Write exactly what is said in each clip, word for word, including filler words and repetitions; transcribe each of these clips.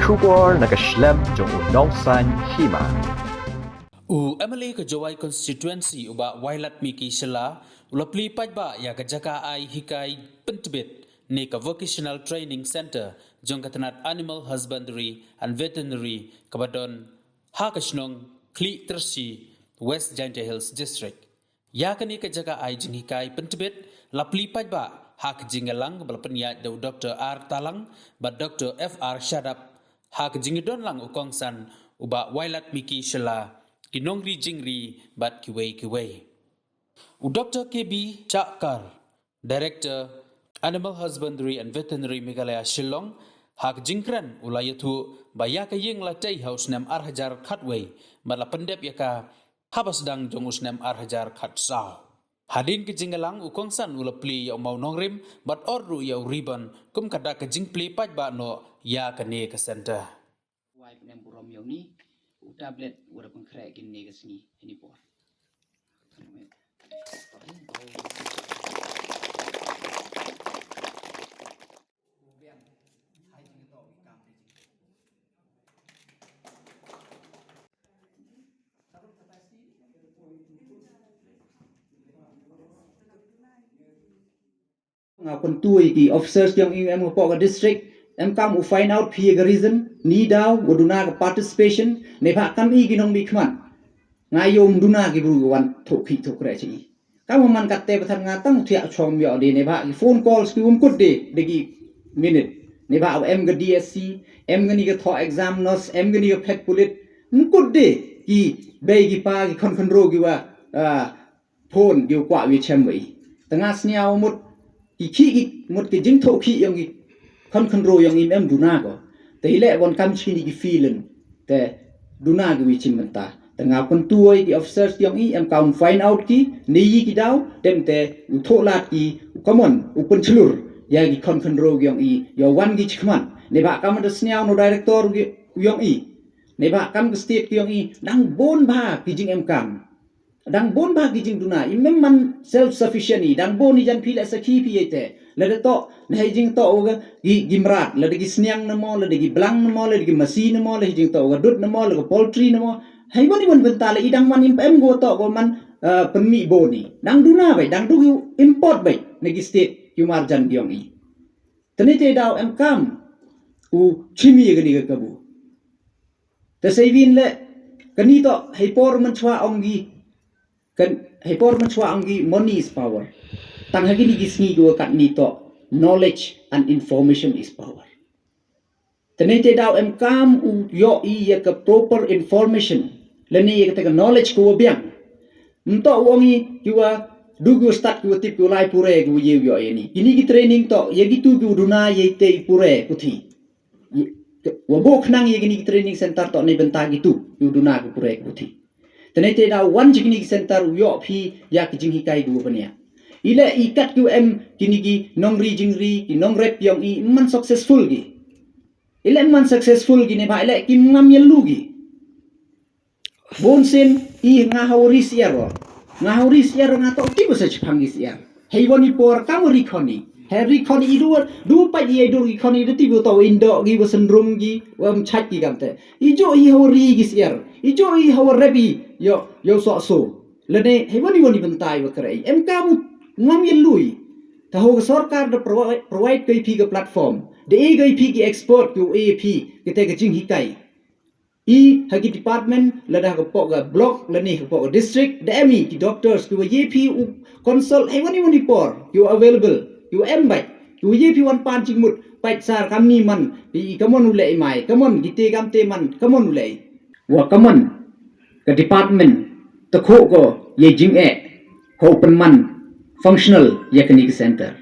Khubor na ka shlem jong u nongsaiñ hima. U M L A ka Jowai Constituency u Bah Wailadmiki Shylla u la plie paidbah ïa ka jaka ai hikai pyntbit ne ka Vocational Training Centre jong ka tnat Animal Husbandry and Veterinary kaba don ha ka shnong Khliehtrshi, West Jaintia Hills District. Ïa kane ka jaka ai jinghikai pyntbit la plie paidbah ha ka jingïalang ba la pynïaid da u Doktor R Talang bad Doktor F R Shadap, ha ka jingdon lang u kongsan u Bah Wailadmiki Shylla, ki nongri jingri bad kiwei kiwei. U Doktor K B Chahkar, Director, Animal Husbandry and Veterinary, Meghalaya, Shillong, ha ka jingkren u la ïathuh ba ïa ka ïing la tei ha u snem ar hajar khatwei bad la pyndep ïa ka haba sdang jong u snem ar hajar khatsaw. Hadien ka jingïalang u kongsan u la plie ïa u mawnongrim bad ot ruh ïa u ribbon kum ka dak ka jingplie paidbah noh ïa kane ka centre. Wai pyneh burom ïa u ni u tablet u da pynkhreh kine ka sngi ini por. Nga pyntu ïa ki officers jong i em hapoh ka district, em kam u find out phi ïa ka reason, ni daw wa duna ka participation, ne ba kam i ki nongmihkhmat. Nga ïoh duna ki bru wan thok ki thok re chi. Kam man katte ba than nga tang thiah chom ïoh de ne ba ki phone calls ki um kut de de ki minute. Ne ba em ka D S C, em ka ni ka thoh exam nurse, em ka ni ka phet pulit, um kut de ki bei ki pa ki khon khon ro ki wa, ah, phone ki kwah wi chem wi. Tanga sniaw mut ki ki ki mut ki jingthoh ki yong ki khon khon ro yong i em duna ko. Te ile bon kam chini ki feeling. Te duna ki wi chim benta. Tanga pun tuoi ki officers yong i em kaun find out ki ni yi ki daw dem te u thoh lat ki u kamon u pun chlur ya ki khon khon ro yong i yo wan ki chikman. Ne ba kam da sniaw no director yong i. Ne ba kam ki state yong i nang bon ba ki jing em kam. Dang bun ba ki jingduna, i mem man self sufficient i, dang bun i jan phi le sakhi phi ite. Lada to, na hei jing to ga, gi, gi mrat, lada gi sniang na mo, lada gi blang na mo, lada gi masi na mo, lada hei jing to ga dud na mo, lada poultry na mo. Hei wan i wan benta le i dang man im em go to go man, uh, penmi bun i. Dang duna bai, dang du gi import bai, na gi state, gi marjan gi ong i. Tani te daw em kam, u chimi ga ni ga kabu. Te sei win le, kani to, hei por man chwa ong gi, kan, hei por man chwa ong gi, money is power. Tang ha kini gi sngi ko kat ni to, knowledge and information is power. Tene te daw em kam u yo i ya ka proper information, lene ya ka te ka knowledge ko biang. Nto u ong i, ki wa, du ki wa start ki wa tip ki wa lai pure ki wa ye u yo i ni. Kini gi training to, ya gi tu ki wa duna ya i te i pure ko thi. Wa bo khnang ïa kini ki training center to ne benta ki tu ïa u duna ki pure ki puthi. Tene te da wan ji kini ki center u ïoh phi ïa ki jinghikai du bania. Ile i kat ki em kini ki nongri jingri ki nongrep yong i man successful ki. Ile man successful ki ne ba ile ki ngam ïa lu ki. Bun sin i nga hau ri siar ro. Nga hau ri siar ro nga to ti ba sa chipang i siar. Hei wan i por kam ri khoni. Hei ri khoni i duat. Du pa i ai dur i khoni du ti ba to indo gi ba sendrum gi wa mchak gi kamte. I jo i hau ri gi siar. I jo i hau rebi yo yo so so. Lene hei wan i wan i bentai wa kere. Em kam ngam i lui. Ta ho sorkar da provide provide ko i pi ga platform. Da e ko i pi gi export ko e pi kete ka jinghikai. I ha ki department lada ha ka pok ka block lane ha ka pok ka district da em i ki doctors ki wa ye phi u consult hei wani wani por ki wa available ki wa em bai ki wa ye phi wan pan chingmut pait sar kam ni man i kamon u lei mai kamon ki te kam te man kamon u lei. Wa kamon ka department ta kho ko ye jing e ko pen man functional ya kani ka center.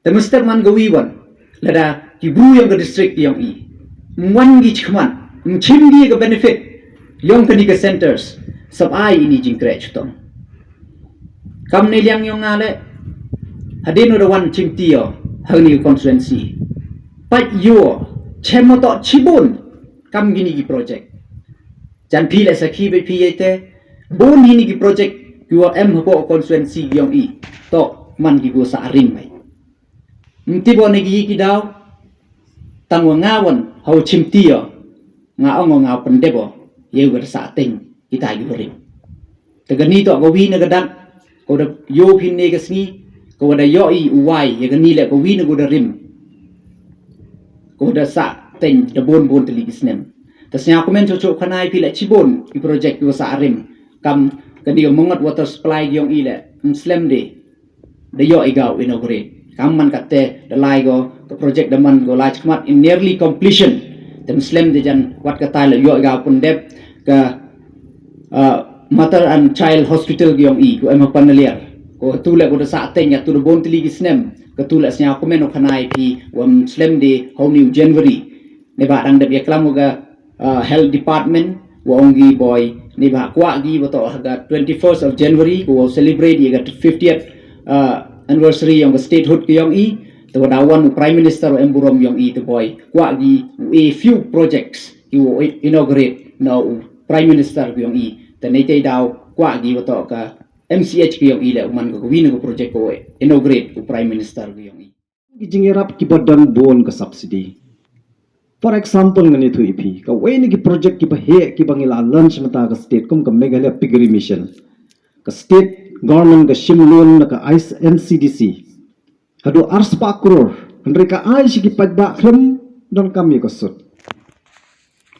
Te mestep man ka wi wan lada ki bru yong ka district yong i. Mwan gi chikman mchim gi ka benefit yong kani ka centers sab ai ini jingkreh chutong. Kam ne liang yong nga le hadin da wan chim tio hang ni constituency. Pat yo chemo to chibun kam gini gi project. Jan phi le sakhi be phi yete bun hini gi project yo em habo constituency yong i to man gi go sa ring mai. Mti bo ne gi ki daw tang wa nga wan hau chim tio Nga ong nga pyndep o ïa u ba da sah teng kita ïa u rim. Te kani to ka wi na ka dak ka wa da ïoh phin ne ka sngi ka wa da ïoh i u wai ïa kani le ka wi na ka wa da rim. Ka wa da sah teng da bun bun tylli ki snem. Te sñiaw kmen cho cho khana i phi le chibun i project ki wa sah rim. Kam kani ka Mongot water supply ki ong i le mslem de da ïoh i ga u inaugurate. Kam man kate da lai go ka project da man go lai chakmat in nearly completion. Te mslem de jan wat kata le ïoh i ga u pyndep ka uh, Mother and Child Hospital ki ong i ko em ha Panaliar. Ko tu le ko da sah teng ya tu da bun tylli ki snem. Ka tu le sñiaw kmen o khana i phi wa mslem de hau ni u January. Ne ba dang dep ya klam ka uh, health department wa ong ki boi ni ba kwah ki wa to ha ka twenty-first of January ko wa celebrate ya ka fiftieth uh, anniversary yong ka statehood ki yong i. Te wa da wan u prime minister wa em burom yong i te boi kwah ki u a few projects ki wa inaugurate na u prime minister ki yong i. Te nei te daw kwah ki wa to ka M C H ki yong i le u man ka wi na ka project ko inaugurate u prime minister ki yong i. Ki jingïarap ki ba don bun ka subsidy. For example ngan ïathuh ïa phi ka wei na ki project ki ba heh ki ba ngi la launch mynta ka state kum ka Meghalaya Piggery Mission. Ka state government ka shim loan na ka I C, N C D C haduh arspah crore. Hynrei ka ai shi ki paidbah khlem don kam ïa ka sut.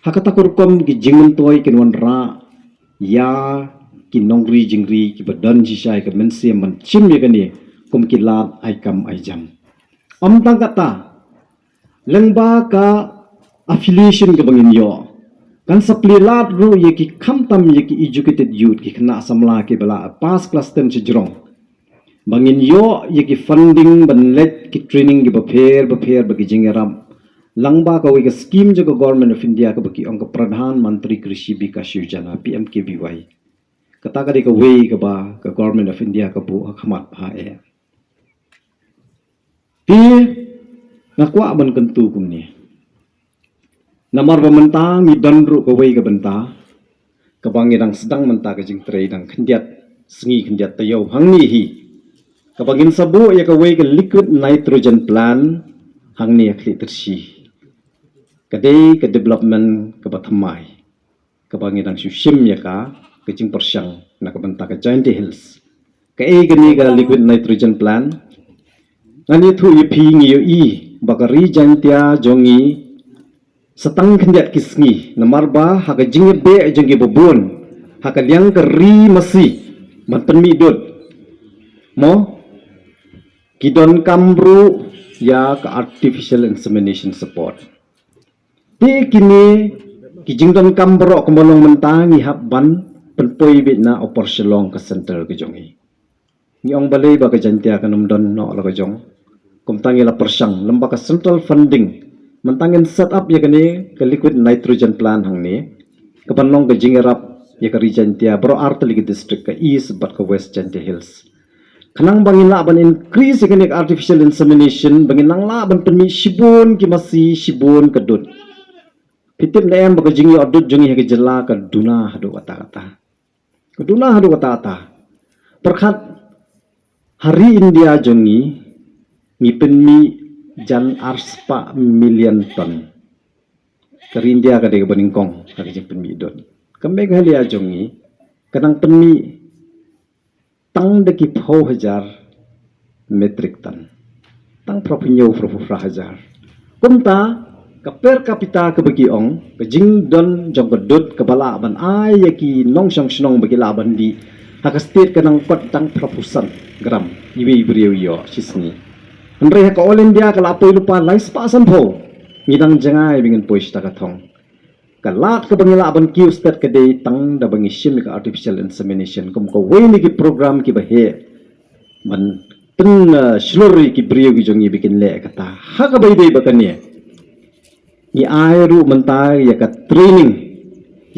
Ha kata ka rukom ki jingmyntoi kin wanrah ïa ki nongri jingri ki ba don shisha ïa ka mynsiem ban shim ïa kane kum ki lad ai kam ai jam. Ym tang kata, lyngba ka affiliation ka ba ngin ïoh kan sa plie lad ruh ïa ki khamtam ïa ki educated youth ki khynnah samla ki ba la pass class ten shajrong. Ba ngin ïoh ïa ki funding ban leit ki training ki bapher bapher ba ki jingïarap lyngba ka wei ka scheme jong ka Government of India ka ba ki ong ka Pradhan Mantri Krishi Vikas Yojana, P M K V Y. Kata ka dei ka wei ka ba ka Government of India ka buh ha khmat ha eh. Te nga kwah ban kyntu kumne. Namar ba mynta ngi don ruh ka wei ka bynta ka ba ngi dang sdang mynta ka jingtrei dang khyndiat sngi khyndiat taïew hangne hi. Ka ba ngin sa buh ïa ka wei ka liquid nitrogen plant hangne ha Khlieh Tyrshi. Ka dei ka development ka ba thymmai ka ba ngi dang shu shim ïa ka ka jingpyrshang na ka bynta ka Jaintia Hills. Ka ei kane ka liquid nitrogen plant? Ngan ïathuh ïa phi ngi ïohi ba ka ri Jaintia jong ngi sa tang khyndiat ki sngi namar ba ha ka jingïabeh jong ki babun ha ka liang ka ri masi ban pynmih dud mo ki don kam ruh ïa ka artificial insemination support. Te kine ki jingdonkam baroh kumba long mynta ngi hap ban pynpoi beit na Upper Shillong ka center ka jong ngi. Ngi ong balei ba ka Jaintia kan ym don noh la ka jong. Kumta ngi la pyrshang lem ba ka central funding mynta ngin set up ïa kane ka liquid nitrogen plant hangne ka ban long ka jingïarap ïa ka ri Jaintia baroh ar tylli ki district ka East bad ka West Jaintia Hills. Khnang ba ngin lah ban increase ïa kane ka artificial insemination ba ngin nang lah ban pynmih shibun ki masi shibun ka dud. Phi tip ne em ba ka jingïoh dud jong ngi ha ka jylla ka duna haduh katta katta. Ka duna haduh katta katta. Pyrkhat ha ri India jong ngi ngi pynmih jan arspah million ton. Ka ri India ka dei ka ba nyngkong ha ka jingpynmih dud. Ka Meghalaya jong ngi ka dang pynmih tang da ki phew hajar metric ton. Tang phraphew hynñiew phraphew phra hajar. Kumta ka per capita ka ba ki ong ka jingdon jong ka dud ka ba lah ban ai ïa ki nongshong shnong ba ki lah ban dih ha ka state ka nang kot tang phraphew san gram iwei i briew ïoh shi sngi. Hynrei ha ka All India ka la poi lypa lai spah sanphew. Ngi dang jngai ba ngin poi shata ka thong. Ka lad ka ba ngi lah ban kiew stet ka dei tang da ba ngi shim ïa ka artificial insemination kum ka wei na ki program ki ba heh ban pynshlur ïa ki briew ki jong ngi ba kin leh kata. Ha ka ba ïadei ba kane ngi ai ruh mynta ïa ka training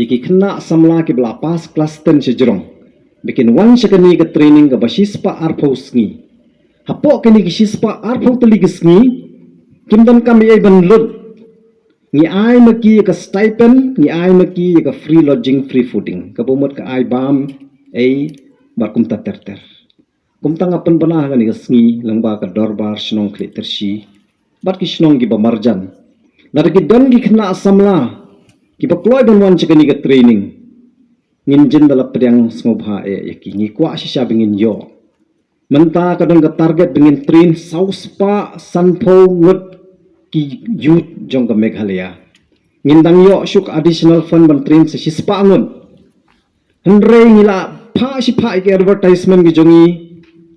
ïa ki khynnah samla ki ba la pass class ten shajrong ba kin wan sha kane ka training ka ba shispah arphew sngi. Hapoh kane ki shispah arphew tylli ki sngi kim don kam ei ei ban lut. Ngi ai ma ki ïa ka stipend, ngi ai ma ki ïa ka free lodging, free fooding. Ka ba mut ka ai bam ei bad kumta ter ter. Kumta nga pynbna ha kane ka sngi lyngba ka dorbar shnong Khlieh Tyrshi bad ki shnong ki ba marjan. Lada ki don ki khynnah samla Kiba kloi ban wan sha kane ka training, ngin jin da la pdiang sngewbha eh ïa ki, ngi kwah shisha ba ngin ïoh. Mynta ka don ka target ba ngin train saw spah sanphew ngut ki youth jong ka Meghalaya. Ngin dang ïoh shuh additional fund ban train sa shi spah ngut. Hynrei ngi la phah shi phah ïa ki advertisement ki jong ngi,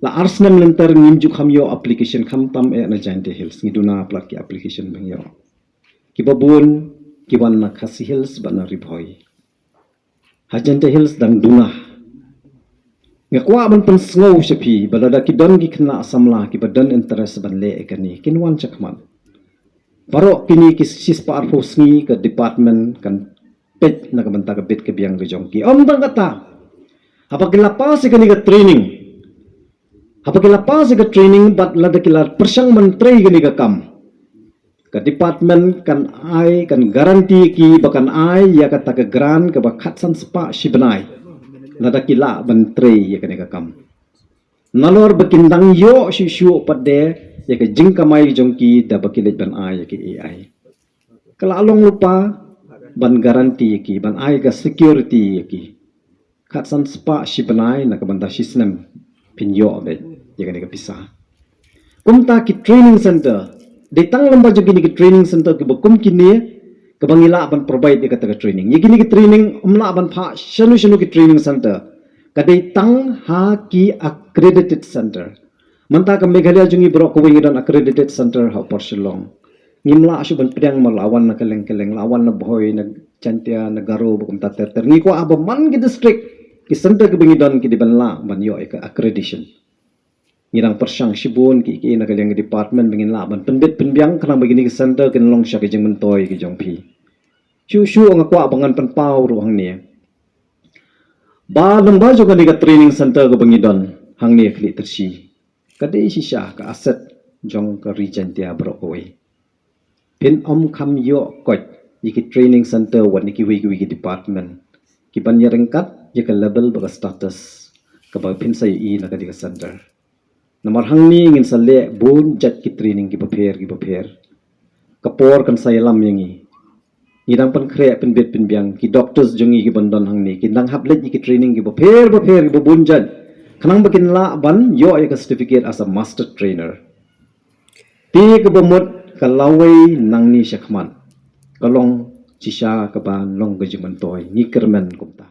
la ar snem lynter ngim ju kham ïoh application khamtam eh na Jaintia Hills, ngi duna palat ki application ba ngi ïoh. Kiba bun ki wan na Khasi Hills bad na Ri Bhoi. Ha Jaintia Hills dang duna. Nga kwah ban pynsngew sha phi ba lada ki don ki khynnah samla kiba don interest ban leh ïa kane, kin wan shakhmat. Baroh kine ki shi spah arphew sngi ka department kan peit na ka bynta ka bit ka biang ka jong ki. Ym tang kata, haba ki la pass ïa kane ka training, haba ki la pass ïa ka training bad lada ki la pyrshang ban trei ïa kane ka kam, ka department kan ai, kan guarantee ïa ki ba kan ai ïa kata ka grant kaba khatsan spah shi bnai lada ki lah ban trei ïa kane ka kam. Nalor ba kin dang ïoh shuh shuh pat de ïa ka jingkamai jong ki da ba ki leit ban ai ïa ka A I. Ka la long lypa ban guarantee ïa ki, ban ai ka security ïa ki. Khatsan spah shi bnai na ka bynta shi snem phin ïoh beit ïa kane ka pisa. Kumta ki training center, dei tang lyngba jong kine ki training center kiba kum kine kaba ngi lah ban provide ïa kata ka training. Ïa kine ki training ym lah ban phah shano shano ki training center. Ka dei tang ha ki accredited center. Mynta ka Meghalaya jong ngi baroh kawei ngi don accredited center ha Upper Shillong. Ngim lah shuh ban pdiang ma la wan na kylleng kylleng, la wan na Bhoi, na Jaintia, na Garo, ba kumta ter ter. Ngi kwah ba man ki district, ki center kiba ngi don ki dei ban lah ban ïoh ïa ka accreditation. Ngi dang pyrshang shibun ki ki na ka liang ka department ba ngin lah ban pynbit pynbiang khnang ba kine ki center kin long sha ka jingmyntoi ki jong phi. Shuh shuh nga kwah ba ngan pynpaw ruh hangne ba lyngba jong kane ka training center kaba ngi don hangne ha Khliehtyrshi, ka dei shisha ka asset jong ka Ri Jaintia baroh kawei. Phin ym kham ïoh koit ïa ki training center wat na kiwei kiwei ki department kiban ïaryngkat ïa ka level bad ka status kaba phin sa ïohi na kane ka center. Namar hangne ngin sa leh bun jait ki training kiba pher kiba pher. Ka por kan sa ïalam ïa ngi. Ngi dang pynkhreh pynbit pynbiang, ki doctors jong ngi kiban don hangne kin dang hap leit ïa ki training kiba pher ba pher kiba bun jait khnang ba kin lah ban ïoh ïa ka certificate as a master trainer. Te kaba mut ka lawei nangne shakhmat ka long shisha kaba long ka jingmyntoi, ngi kyrmen kumta.